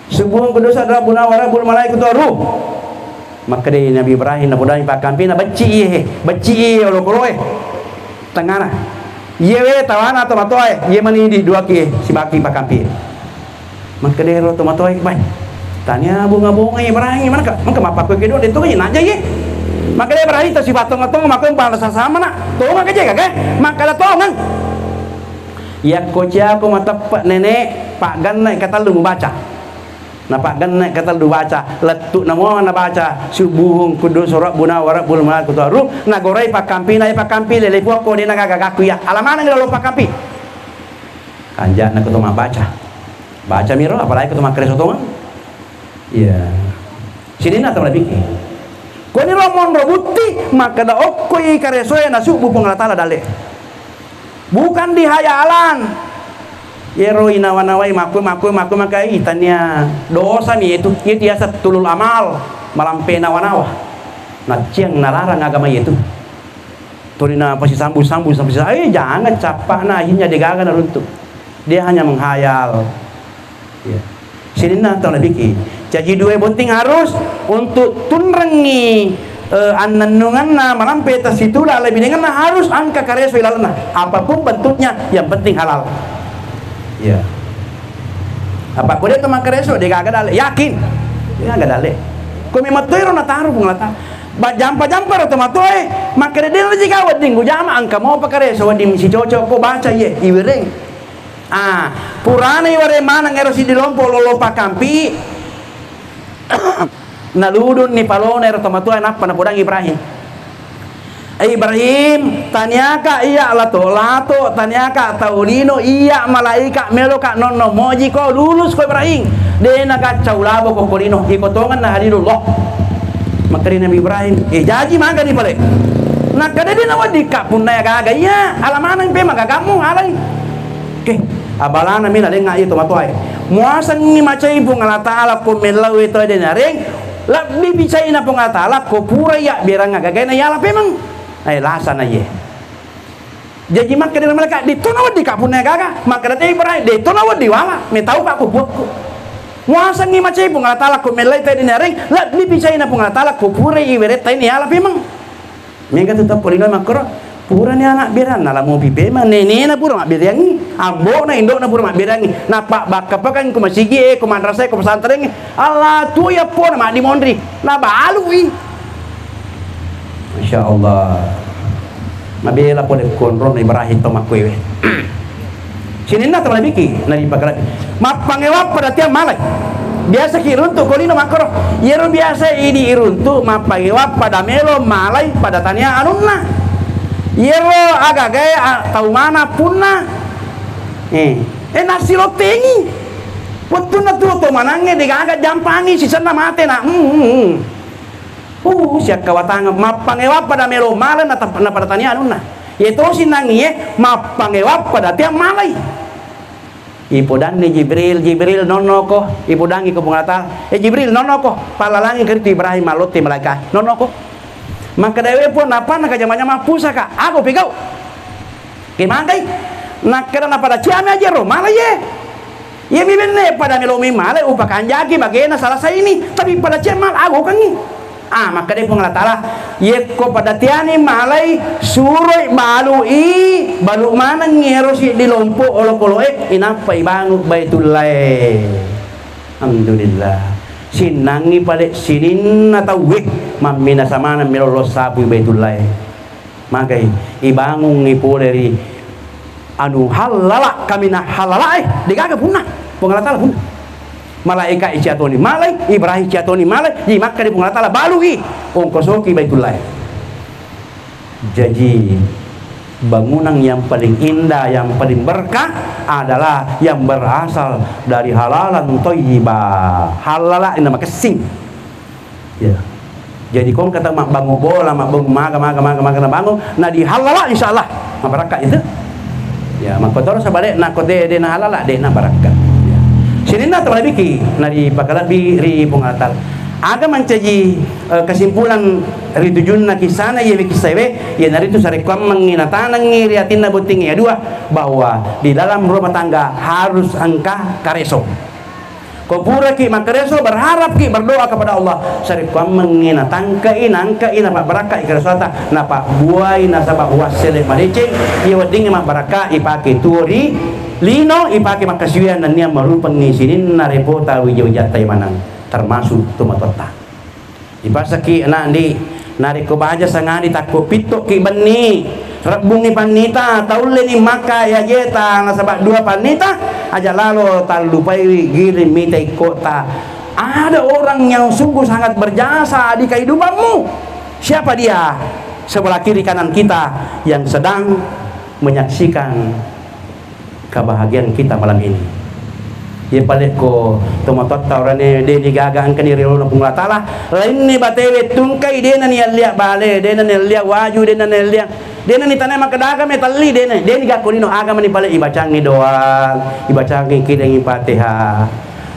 Subbuhung kuddusur Rabbuna wa Rabbul malaikatu wa ruh. Makkeda Nabi Ibrahim, napodangi pakkampina, becci iye he, becci iye olokoloe. Tengana. Iye we tawana tomatoae, iye mani di duaki e, sibaki pakkampi. Makkedaro tomatoae, "Bai, tania bunga-bunga Ibrahim, manaka, maka mappakkoi kedua, de' tongeng naja ye." Makkeda Ibrahim, "Tasipa tonga-tonga, makkoi pala sasamana, tonga keje kake?" Makkeda, "Tongeng." "Yakko ciako mateppe, Nenek, pagganna katellu mubaca." Napagganna katellu baca, lettu namo nabaca, "Subbuhung kuddusur Rabbuna wa Rabbul malaikatu wa ruh." Nagorai pakkampina, e pakkampi lele puakko, de' nagaga gakku iya. Ala maneng lalo pakkampi. Kanja'na ko to mabbaca. Bacamiro, apalagi ko to makkareso tongeng. Iya. Sininna tau nabikke. Koniro monro butti, makkeda okkoi karesoe nasubbu Puang Allah Taala dalle. Bukan di hayalan. Yero inawa-nawai makku, makku, makku, makai tania dosami itu. Itu yaseng tulul amal, malampe nawa-nawa. Naciang nalarang agama itu. Tuli napasisambu-sambu, sambu-sambu, eh, jangan, cappa'na akhirnya degaga naruntuk. Dia hanya menghayal. Ya. Sininna tau nabikke. Jaji dua botting harus untuk tunrengngi, eh, annennunganna, malampe tessitula lebih denganna harus engka kareso ilalenna. Apapun bentuknya, yang penting halal. Ya. Apa ko de' to makkareso, degaga dalle. Yakin. Degaga dalle. Ko memang toiro nataro Puang Allah Taala. Ba jampa-jampa ro tomatoae, makkeda de' najiga wedding ujama, engka mopa kareso wedding sicocok ko baca iye, iwereng. Ah, purana iwereng maneng ero siddi lompo lolo pakkampi, naludunni palona ero tomatoae nappa napodangi Ibrahim. Ibrahim, taniaka iya lato-lato, taniaka tau lino, iya malaika meloka nonno moji ko, lulus ko Ibrahim. De' nagacca ulabo ko, ko lino, iko tongenna Halilullah. Makkeda Nabi Ibrahim, "Eh, jaji magani pale." Nakkeda, "De' naweddikka punnai gaga iya, ala maneng pe magagammu alai." Oke, abalana mi nalenga iya tomatoae. Muasengngi macai Puang Allah Taala ko mellau e to de' nareng, lebbi picaina Puang Allah Taala ko pura iya berang gagae na yala pemeng. Eh, lasana iye. Jaji makkeda malaika, "De' to naweddikka punnai gaga." Makkeda te Ibrahim, "De' to nawedding wala, metauka ko puakku." Muasengngi macai Puang Allah Taala ko mellai tau de' nareng, lebbi picaina Puang Allah Taala ko purai iwereng tau de' nala pemeng. Mega tu teppo lino makkoro, purani anak beranna la mopi pemeng, nenena pura mabbereangngi, ambona, indona pura mabbereangngi. Nappa bakka pekang ko masigi e, ko madrasah e, ko pesantren e, Allah tu iya pona maddimonri, nabalui. Masya Allah. Mabela pole konronna Ibrahim to makkuewe. Sininna to malebiki, naripakalebbi. Mappangewa pada tiang malai. Biasa ki runtu ko lino makkoro. Iyaro biasa idi iruntu mappangewa pada melo malai pada tania anunna. Iyaro agagae a-, tau mana punna. Eh, eh, nasilottengi. Wettunna tuo to manangnge degaga jampangi sisenna mate na. Hmm, hmm, hmm. Uh, siakkawatangeng, mappangewa pada melo malai na tep-, na pada tania anunna. Iye tosi nangngie, mappangewa pada tiang malai. Ipodanni Jibril, "Jibril, nonnoko." Ipodangi ko Puang Allah Taala, "Eh, Jibril, nonnoko. Pallalangi karitu Ibrahim mallotte malaika. Nonnoko." Makkedae, "We Puang, nappa nakajama-jama pusaka. Ago pegau." Ke magai? Nakkeda na pada ciami aja ro, malai ye. Iyami benne pada melomi malai upakanjaki bagena salasa ini, tapi pada cia mal agokengi. Ah, makkeda Puang Allah Taala, "Yekko pada tiani malai, suroi balui, balu manengi ero siddi lompo olokoloe, inappa ibangun Baitullae." Alhamdulillah. Sinnangi pale sininna tauwe, mamminasa maneng melo lo sapui Baitullae. Magai ibangungngi pole ri anu hallala, kaminang hallala e, degaga punna. Puang Allah Taala punna. Malaika i ciatoni malai, Ibrahim ciatoni malai, di Makkah di Puang Allah Taala balui, ongkosoki Baitullahi. Jaji, bangunan yang paling indah, yang paling berkah adalah yang berasal dari halalan thayyibah. Hallala ina makessing. Ya. Jadi, ko engka tau mabbangung bola, mabbangung maga, maga, maga, maga nabangung, na dihallala, insya Allah, mabarakka itu. Ya, makkotoro sebalikna, ko de, de nahallala, de nabarakka. Ya. Sininna tau malebiki naripakalebbi ri Puang Allah Ta'ala. Aga mancaji, eh, kesimpulan ri tujunna kisana iyawe kissaewe, iyanaritu sarekkuammengngi natanengngi ri atinna bottingnge iya dua, bahwa di dalam rumah tangga harus engka kareso. Ko puraki makkareso, berharapki, berdoa kepada Allah, sarekkuammengngi natangkai, nangkai, napabbarakkai karesoata, napabbuai nasaba wassele madeceng, iya weddingnge mabbarakka ipake tuo ri lino, ipake makkasiwiang nennia marupengngi sininna repota wija-wijatta maneng, termasuk tomatoatta. Ipasaki ana', Ndi', narekko baja sangadi takko pittoki benni, rebbungngi pannita, taulleni makka yajeta nasaba dua pannita, aja lalo tallupaiwi giring mita ikkota. Ada orang yang sungguh sangat berjasa di kehidupanmu. Siapa dia? Sebelah kiri kanan kita yang sedang menyaksikan kebahagiaan kita malam ini. Iye pale ko tomatoatta orane de' ni gaga engkani ri olona Puang Allah Ta'ala, lainni batewe tungkai, de'na ni allia bale, de'na ni allia waju, de'na ni allia, de'na ni tanae makkeda aga metelli, de'na, de' ni gakko lino, aga mani pale ibacangi doa, ibacangi kirengi Fatihah.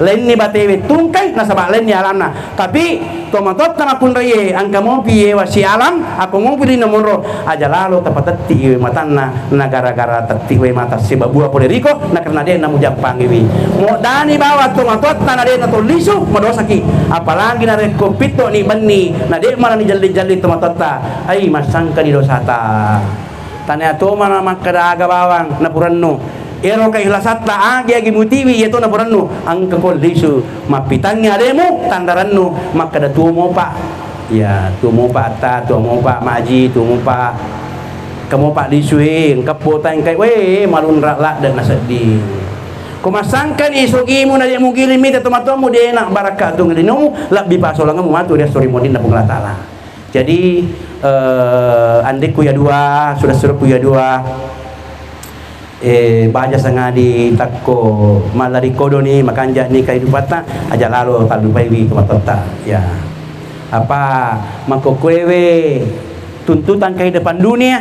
Lainni batewe tungkai nasaba lainni alanna. Tapi tomatoatta makkunraie engka mopi yewa sialang, ako mopi ri nomoro, aja lalo tapatetti iwe matanna, na gara-gara tetti we mata sibabua pole riko, na karena de' namujampangiwi. Modani bawang tomatoatta na de' natollisu, madosaki. Apalagi narekko pitto ni benni, na de' mala ni jalli-jalli tomatoatta, ai massangka ni dosata. Tania to mana makkeda aga bawang napurennu. Ero kaihlasatta agi-agi mutiwi iya to napurennu. Engka ko lisu mappitangngi alemu tandarennu makkeda tuo mopa. Ya, tuo mopa atta, tuo mopa maji, tuo mopa kamopa lisu e, engka pota engkai we malunra ladde nasedding. Ko massangkani sogimu na de' mugiling mita tomatoammu de' na barakka tu linomu, lebbi pasolangemu matu ri esso ri mudinna Puang Allah Ta'ala. Jadi, eh, andekku ya dua, sudah-sudahku ya dua, eh, baja sangadi takko mallari kodoni, makanjani kehidupatta, aja lalo tallupaiwi tomatoatta. Ya. Apa makkokkoewe tuntutan kehidupan dunia?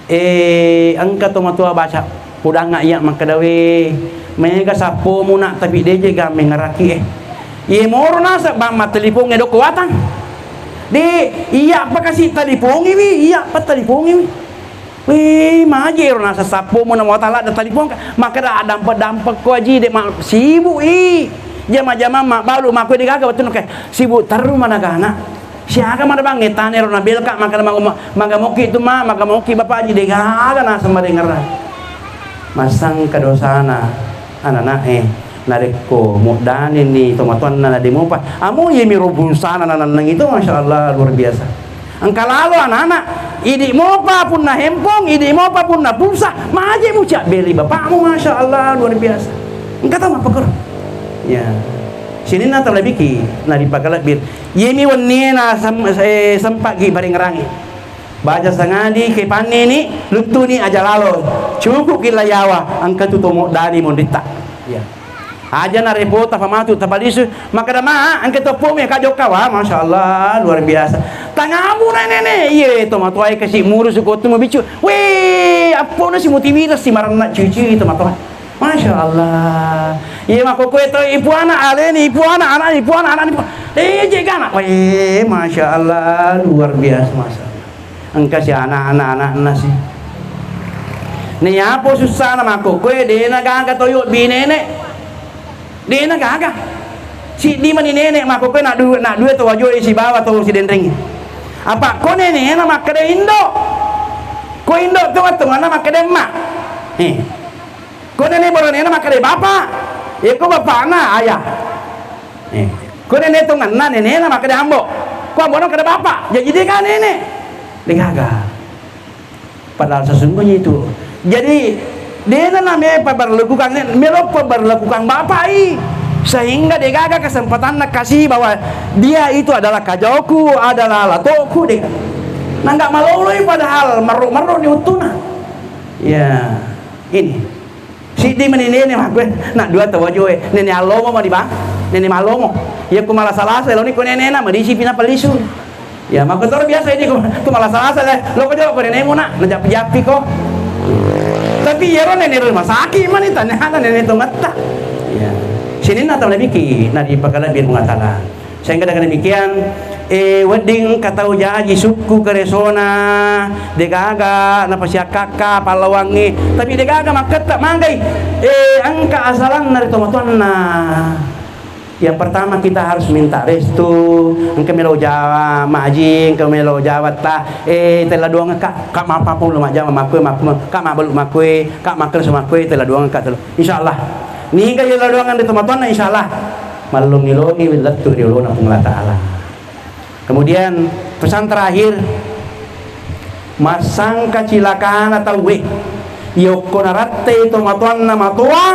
Eh, engka tomatoa baca, pudangnga iya makkeda, "We, maega sappomu, Nak, tapi de' je ga mengeraki, eh." Iye moro naseng bang mattelipongnge dokko watang. De', iya pa kasi talipongiwi, iya pa talipongiwi. We, maje ero naseng sappomu na watang ladde talipongka. Makkeda, "Dampek-dampek ko aji, de' ma-, sibuk i. Jama-jama mabbalu makko de' gaga wettunna ke. Sibuk terru managana." Siaga mana bang, etane ro nabelka, makkeda, "Maga-, maga moki tu ma, maga moki bapak ji, de' gaga naseng marengerang." Massangka dosana anana'e, narekko muddani ni tomatoanna na de' mopa. Amo iye mi ro pulsana nanenneng itu, masya Allah, luar biasa. Engka lalo anana, idi' mopa punna hempong, idi' mopa punna pulsa, maje mucak beli bapakmu, masya Allah, luar biasa. Engka tau mappakoro. Ya. Sininna talebiki, na ripakalebbir. Iyemi wennie na sem-, eh, sempa'gi parengngerangi. Baja sangadi, kepannini, luttuni aja lalo. Cuku'ki layawa, engka tu to muddani monritta. Iya. Aja narepota famatu tapalisu, makkeda, "Ma, engka toppomi ka jokka." Wah, masya Allah, luar biasa. Tangamu na nene, iye, tomatoae kasi murusu ko tu mabiccu. Weh, appona si mutiwira si marenna cucu tomatoa. Masya Allah. Iye makkokkoe to ipuana, aleni ipuana, anakni ipuana, anakni ipuana. Eh, jegana. Weh, masya Allah, luar biasa, masya Allah. Engka si anak-anak, anakna si. Ni apa susana makkokkoe, dena gaga toyo binene. Dena gaga. Siddi mani nene makkokkoe, nak dua, nak dua to wajoe sibawa to sidenrengi. Apa ko nenena makkeda indo. Ko indo tu mattonganna makkeda emma. Eh. Ko nene boronena makkeda bapa, iyako bapana ayah. Eh, ko nene tongenna nenena makkeda ambo. Ko ambo makkeda bapa, jaji de gaga nene. De gaga. Padahal sesungguhnya itu. Jadi dena name paberlakukan, melo paberlakukan bapai. Sehingga de gaga kesempatanna kasih bahwa dia itu adalah kajoku, adalah latoku, de. Nah, nggak maloloi padahal merro-merro ni uttuna. Ya, ini. Siddi mani nene makkue, nak dua tau wajoe, nene allomo mani bang, nene mallomo. Iya ku malasa-lasa, loni ko nenena, madisi pina palisu. Ya, makkotoro biasa ini ku, ku malasa-lasa le, loko jolo ko nenemu nak, najappi-jappi ko. Tapi iyaro nene rumah sakit mani, tanyana nene tongetta. Ya. Sininna tau nabiki naripakalebbi Puang Allah Ta'ala. Sehingga dengan demikian, eh, wedding engka tau jaji sukku keresona, degaga napasiakkakka pallawangnge, tapi degaga makketta magai, eh, engka asalanna ri tomatoanna. Yang pertama, kita harus minta restu, engka melo jawa maji, engka melo jawa ta, eh, tella doang ka, ka mapapung lo majjama makkue, makkue, ka mabalu makkue, ka makkelesu makkue, tella doang ka telu. Insya Allah. Niga iya ladoangan ri tomatoanna, insya Allah mallongi-longi lettu ri olona Puang Allah Ta'ala. Kemudian pesan terakhir, massangka cilakana tauwe. Yokko narattei tomatoanna matoa,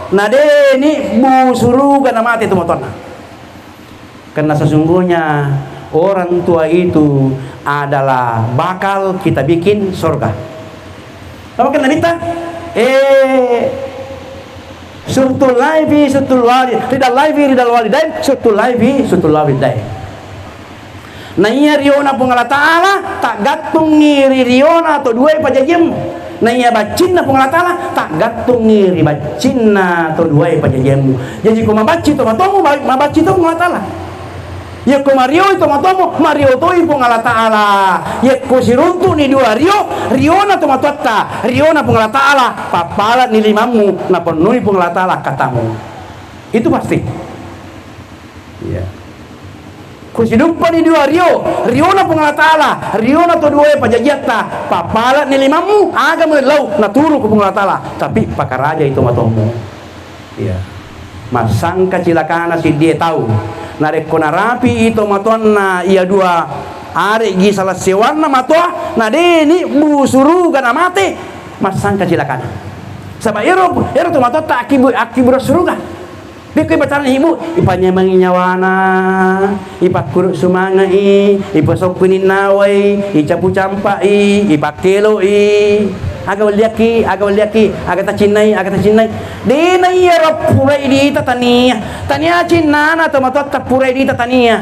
na de nibbu suruga namate tomatoanna. Karena sesungguhnya orang tua itu adalah bakal kita bikin surga. Apa kena minta? Eh, suhtullahi fi suhtul walid, ridallahi fi ridal walidain, suhtullahi fi suhtul walidain. Na iya riona Puang Allah Ta'ala, taggattungngi ri riona to duae pajajiammu. Na iya baccinna Puang Allah Ta'ala, taggattungngi ri baccinna to duae pajajiammu. Jaji ko mabacci tomatomu, ba-, mabacci to Puang Allah Ta'ala. Yakko marioi tomatomu, mario toi Puang Allah Ta'ala. Yakko siruntu'ni dua rio, riona tomatoatta, riona Puang Allah Ta'ala, pappala'ni limammu, napennui Puang Allah Ta'ala katamu. Itu pasti. Iya. Ko siduppani dua rio, riona Puang Allah Ta'ala, riona to duae pajajiatta, pappala'ni limammu, aga mellau, naturu ko Puang Allah Ta'ala, tapi pakarajai tomatomu. Iya. Massangka cilakana siddie tau. Narekko narapi'i tomatoanna iya dua, are'gi sala sewanna matoa, na de nibbu suruga namate, massangka cilakana. Saba ero, ero tomatoatta akkibu-, akkibura suruga. Pekko ipacarani ibu, ipanyamengi nyawana, ipakkuru sumange'i, ipasokkuni nawai, icapu campa'i, ipakkelo'i. Aga welliakki, aga welliakki, aga tacinnai, aga tacinnai. Dena iyaro purai diita tania. Tania cinnana tomatoatta purai diita tania.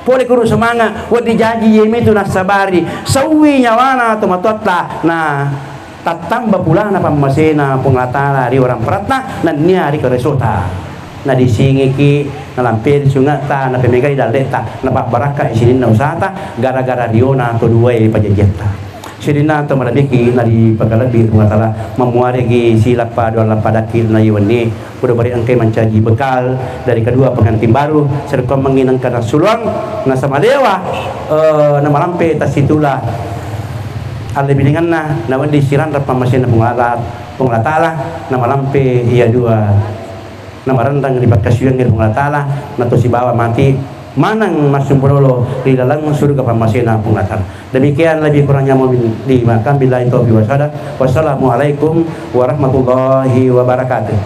Pole kuru sumanga, wedding jaji, iyemitu nassabari. Sauwi nyawana tomatoatta. Nah, tattamba pulana pammasena Puang Allah Ta'ala ri orang peratta, nennia ri karesota. Nadisingiki, nalamperi sungetta, napemegai dalletta, napabbarakkai sininna usata, gara-gara riona to duae pajajiatta. Sininna to malebiki naripakalebbi Puang Allah Ta'ala, mammuaregi silappa dua lappa dakki na iwenni. Kuda bari engkai mancaji bekal dari kedua pengantin baru, serekkuammengngi nengka nassuluang, nasaba malewa, eh, namalampe tassitula allebbirengenna, nawedding siranrang pammasena Puang Allah, Puang Allah Ta'ala, namalampe iya dua, namarenreng ri pakkasiwiangnge Puang Allah Ta'ala, nato sibawa mati maneng massumpu lolo ri laleng suruga pammasena Puang Allah Ta'ala. Demikian lebih kurangnya mohon dimaafkan. Billahi taufiq wal hidayah. Wassalamualaikum warahmatullahi wabarakatuh.